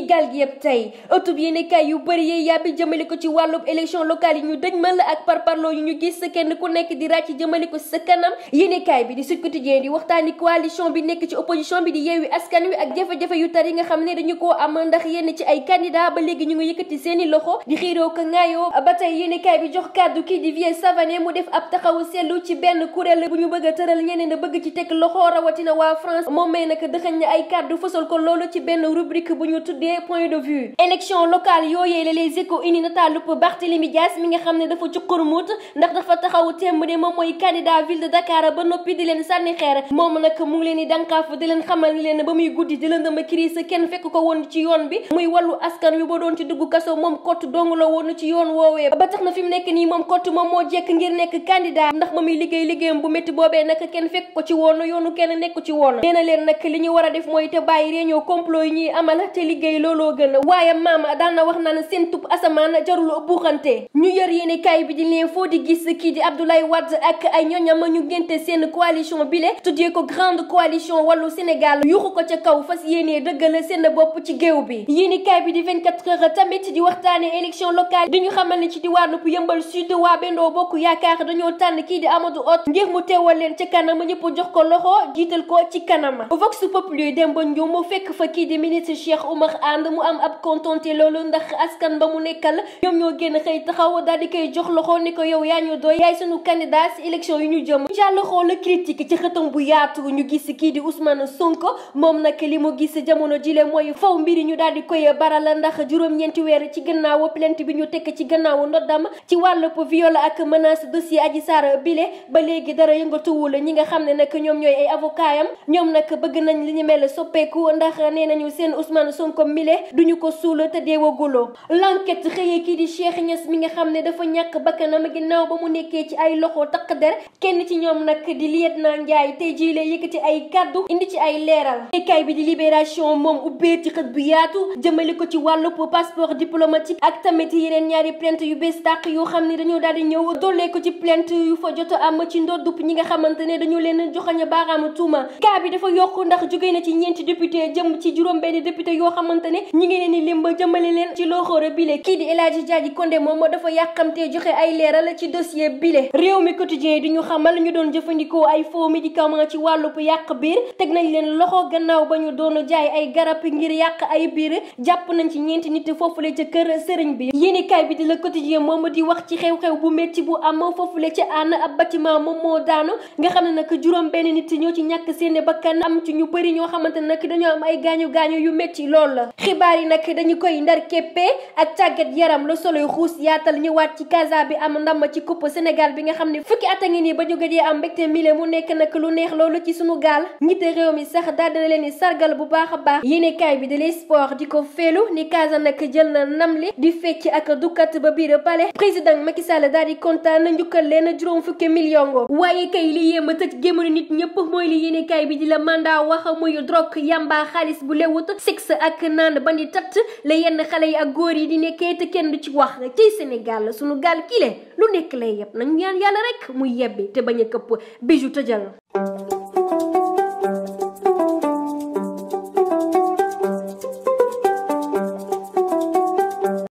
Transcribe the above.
Sénégal gi yëpp tey ëttub yéenekaay yu bëri yee yàbbi jëmale ko ci wàllub élection locale yi ñu dëjmal ak parparloo yu ñu gis kenn ku nekk di ràcc jëmale ko sa kanam. yéenekaay bi di Sud Quotidien di waxtaani coalition bi nekk ci opposition bi di Yewwi Askan Wi ak jafe-jafe yu tar yi nga xam ne dañu koo am ndax yenn ci ay candidat ba léegi ñu ngi yëkkati seeni loxo di xiiroo ko ŋaayoo. ba tey yéenekaay bi jox kàddu kii di Vieux Savané mu def ab taxawu seetlu ci benn kuréel bu ñu bëgg a tëral ñeneen a bëgg ci teg loxo rawatina waa France moom may nag dëxañ na ay kàddu fësal ko loolu ci benn rubrique bu ñu tuddee point de vue. élection locale yooyee la Les Échos indi nataalub Barthélémy Dias mi nga xam ne dafa cuqurmut ndax dafa taxawu temb ne moom mooy candidat ville de Dakar ba noppi di leen sànni xeer moom nag mu ngi leen di dànkaaf di leen xamal ni leen ba muy guddi di lëndëm crise kenn fekk ko woon ci yoon bi muy wàllu askan wi ba doon ci dugg kaso moom kott dong la woon ci yoon woowee ba tax na fi mu nekk nii moom kott moom moo jekk ngir nekk candidat ndax ba muy liggéeyam bu métti boobee nag kenn fekk ko ci woon yoonu kenn nekku ci woon nee na leen nag li ñu war a def mooy te bàyyi réunion complot yi ñuy amal te liggéey looloo gën waaye maama daan na wax naan seen tub asamaan jarul buuxante ñu yor yéene kaay bi di leen foo di gis kii di Abdoulaye Wade ak ay ñoñam ñu ngénte seen coalition bile tuddee ko grande coalition wàllu Sénégal yuxu ko ca kaw fas yéenee dëggal seen bopp ci géew bi yéene kaay bi di 24 heures tamit di waxtaane élection locale di ñu xamal ne ci diwaanu Yeumbeul Sud waa Benno Bokk Yaakaar dañoo tànn kii di Amadou Hott ngir mu teewal leen ca kanam ñëpp jox ko loxo jiital ko ci kanam Vox Populi dem ba ñëw mu fekk fa kii di ministre Cheikh Oumar Anne mu am ab contenté loolu ndax askan ba mu nekkal ñoom ñoo génn xëy taxaw daal di koy jox loxo ni ko yow yaa ñu doy yaay sunu candidat si élection yu ñu jëm jàll xool critique ci xëtam bu yaatu ñu gis kii di Ousmane Sonko moom nag li mu gis jamono jile mooy faw mbiri ñu daal di koy baral ndax juróom-ñeenti weer ci gannaaw plainte bi ñu tekk ci gannaaw ndoddam ci wàllub viol ak menace dossier Adji Sarr bile ba léegi dara yëngatuwul ñi nga xam ne nag ñoom ñooy ay avocat yam ñoom nag bëgg nañ li ñu mel soppeeku ndax nee nañu seen Ousmane Sonko mile duñu ko suul te deewaguloo l'enquête xëyee kii di Cheikh Niass mi nga xam ne dafa ñàkk bakkanam ginnaaw ba mu nekkee ci ay loxo takk der kenn ci ñoom nag di lieutenant Ndiaye tey jii lay yëkkati ay kaddu indi ci ay leeral kay bi di Libération moom ubbee ci xët bu yaatu jëmale ko ci wàllub passeport diplomatique ak tamit yeneen ñaari plainte yu bees tàq yoo xam ne dañoo daal di ñëw dollee ko ci plainte yu fa jot am ci ndoddub ñi nga xamante ne dañu leen joxañ baaraamu tuuma kaa bi dafa yokk ndax jóge na ci ñeenti député jëm ci juróom-benn député yoo xamante ne ñi ngi leen di limba jëmale leen ci loxoore bile kii di El Hadji Diadji Condé moom dafa yàqamtee joxe ay leeral ci dossier bile réew mi quotidien di ñu xamal ñu doon jëfandikoo ay faux médicament ci wàllub yàq biir teg nañ leen loxo gannaaw ba ñu doon jaay ay garab ngir yàq ay biir jàpp nañ ci ñeenti nit foofule ca kër sëriñ bi yéenekaay bi di Le Quotidien moom di wax ci xew-xew bu métti bu am foofule ca ànd ab bâtiment moom moo daanu nga xam ne nag juróom-benn nit ñoo ci ñàkk seen bakkan am ci ñu bëri ñoo xamante ne nag dañoo am ay gaañu-gaañu yu métti lool la xibaar yi nag dañu koy ndar képpee ak tàggat yaram Le Soleil xuus yaatal ñëwaat ci Casa bi am ndam ci coupe Sénégal bi nga xam ne fukki at a ngi nii ba ñu gëjee am mbégte mile mu nekk nag lu neex loolu ci sunu gaal njiite réew mi sax daal dina leen di sargal bu baax a baax yéenekaay bi de Les Sports di ko feelu ni Casa nag jël na ndam li di fecc ak dukkat ba biir palais président Macky Sall daal di kontaan njukkal leen juróom fukki million ngo waaye kay li yéem a tëj gémmañu nit ñëpp mooy li yéenekaay bi di la mandat wax muy drogue yamba xaalis bu lewut sexe ak naan ba di tat la yenn xale yi ak góor yi di nekkee te kenn du ci wax ci Sénégal sunu gaal kile lu nekk lay yeb nañ ñaan yàlla rek muy yebbi te bañ a këpp biju tëjal